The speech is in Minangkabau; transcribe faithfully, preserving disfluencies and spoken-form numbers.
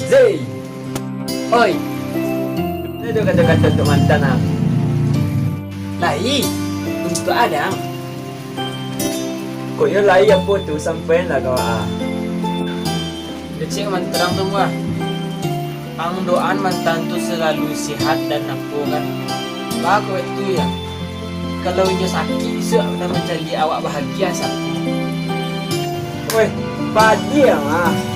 Zei! Oi! Ado kato-kato untuak mantan, ah? Lai, untuak Adang. Kok iyo lai apo tu, sampaianlah ka awak, ah. Kecek mantan tu, Mbah. Ang doaan mantan tu salalu sehat dan apo kan. Baa kok itu, ya? Kalau inyo sakik, isuak nan mancaliak awak bahagia, sakik. Weh, padiah, ah.